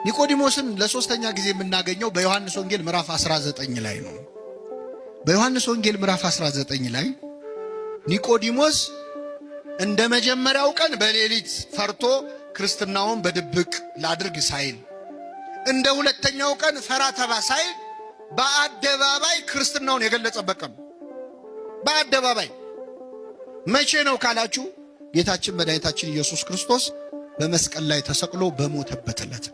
ኒቆዲሞስን ለሶስተኛ ጊዜ የምናገኘው በዮሐንስ ወንጌል ምዕራፍ 19 ላይ ነው። በዮሐንስ ወንጌል ምዕራፍ 19 ላይ ኒቆዲሞስ እንደ መጀመሪያው ቀን በሌሊት ፈርቶ ክርስትናውን በድብቅ ላድርግ ሳይል፣ እንደ ሁለተኛው ቀን ፈራ ተባ ሳይል በአደባባይ ክርስትናውን የገለጸበት ቀን። በአደባባይ መቼ ነው ካላችሁ፣ ጌታችን መድኃኒታችን ኢየሱስ ክርስቶስ በመስቀል ላይ ተሰቅሎ በሞተበት ዕለት፣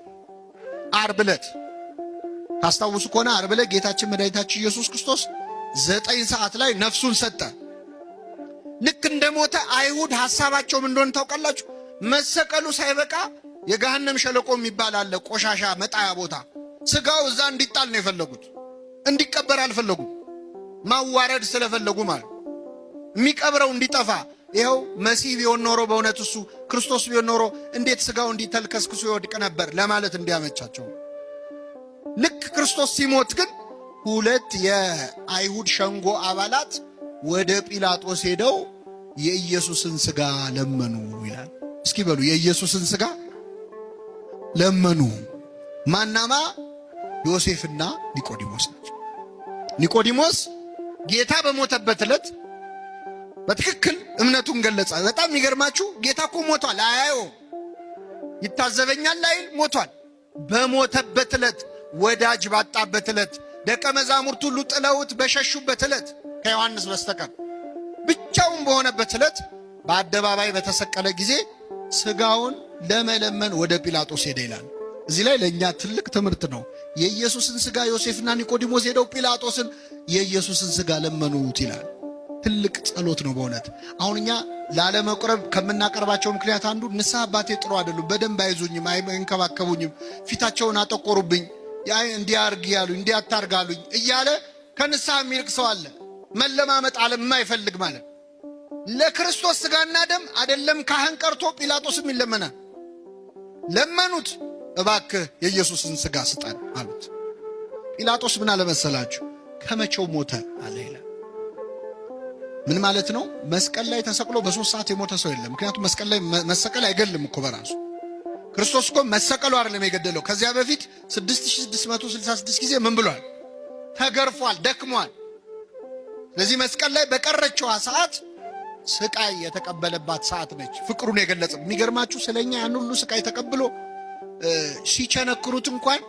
ዓርብ ዕለት። ታስታውሱ ከሆነ ዓርብ ዕለት ጌታችን መድኃኒታችን ኢየሱስ ክርስቶስ 9 ሰዓት ላይ ነፍሱን ሰጠ። ልክ እንደ ሞተ አይሁድ ሐሳባቸው ምን እንደሆነ ታውቃላችሁ? መሰቀሉ ሳይበቃ የገሃነም ሸለቆ የሚባል አለ፣ ቆሻሻ መጣያ ቦታ። ስጋው እዛ እንዲጣል ነው የፈለጉት፣ እንዲቀበር አልፈለጉም። ማዋረድ ስለፈለጉ ማለት የሚቀብረው እንዲጠፋ። ይኸው መሲህ ቢሆን ኖሮ፣ በእውነት እሱ ክርስቶስ ቢሆን ኖሮ እንዴት ስጋው እንዲተልከስክሶ ይወድቅ ነበር ለማለት እንዲያመቻቸው። ልክ ክርስቶስ ሲሞት ግን ሁለት የአይሁድ ሸንጎ አባላት ወደ ጲላጦስ ሄደው የኢየሱስን ስጋ ለመኑ ይላል። እስኪ በሉ፣ የኢየሱስን ስጋ ለመኑ። ማናማ? ዮሴፍና ኒቆዲሞስ ናቸው። ኒቆዲሞስ ጌታ በሞተበት ዕለት በትክክል እምነቱን ገለጸ። በጣም የሚገርማችሁ ጌታ እኮ ሞቷል፣ አያየውም፣ ይታዘበኛል አይል፣ ሞቷል። በሞተበት ዕለት፣ ወዳጅ ባጣበት ዕለት፣ ደቀ መዛሙርት ሁሉ ጥለውት በሸሹበት ዕለት ከዮሐንስ በስተቀር ብቻውን በሆነበት ዕለት በአደባባይ በተሰቀለ ጊዜ ስጋውን ለመለመን ወደ ጲላጦስ ሄደ ይላል። እዚህ ላይ ለእኛ ትልቅ ትምህርት ነው። የኢየሱስን ስጋ ዮሴፍና ኒቆዲሞስ ሄደው ጲላጦስን የኢየሱስን ስጋ ለመኑት ይላል። ትልቅ ጸሎት ነው በእውነት። አሁን እኛ ላለመቁረብ ከምናቀርባቸው ምክንያት አንዱ ንስሐ አባቴ ጥሩ አይደሉም፣ በደንብ አይዙኝም፣ አይንከባከቡኝም፣ ፊታቸውን አጠቆሩብኝ፣ እንዲያርግ ያሉኝ፣ እንዲያታርግ አሉኝ እያለ ከንስሐ የሚርቅ ሰው አለ። መለማመጥ አለ የማይፈልግ ማለት። ለክርስቶስ ስጋና ደም አይደለም ካህን ቀርቶ ጲላጦስም ይለመናል። ለመኑት፣ እባክህ የኢየሱስን ስጋ ስጠን አሉት። ጲላጦስ ምን አለመሰላችሁ? ከመቼው ሞተ አለ ይላል። ምን ማለት ነው? መስቀል ላይ ተሰቅሎ በ3 ሰዓት የሞተ ሰው የለም። ምክንያቱም መስቀል ላይ መሰቀል አይገልም እኮ በራሱ። ክርስቶስ እኮ መሰቀሉ አይደለም የገደለው። ከዚያ በፊት 6666 ጊዜ ምን ብሏል? ተገርፏል፣ ደክሟል። ስለዚህ መስቀል ላይ በቀረችዋ ሰዓት ስቃይ የተቀበለባት ሰዓት ነች። ፍቅሩን የገለጸ። የሚገርማችሁ ስለኛ ያን ሁሉ ስቃይ ተቀብሎ ሲቸነክሩት እንኳን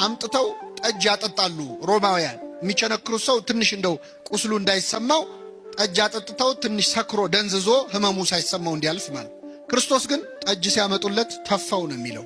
አምጥተው ጠጅ ያጠጣሉ ሮማውያን። የሚቸነክሩት ሰው ትንሽ እንደው ቁስሉ እንዳይሰማው ጠጅ አጠጥተው ትንሽ ሰክሮ ደንዝዞ ህመሙ ሳይሰማው እንዲያልፍ ማለት። ክርስቶስ ግን ጠጅ ሲያመጡለት ተፋው ነው የሚለው።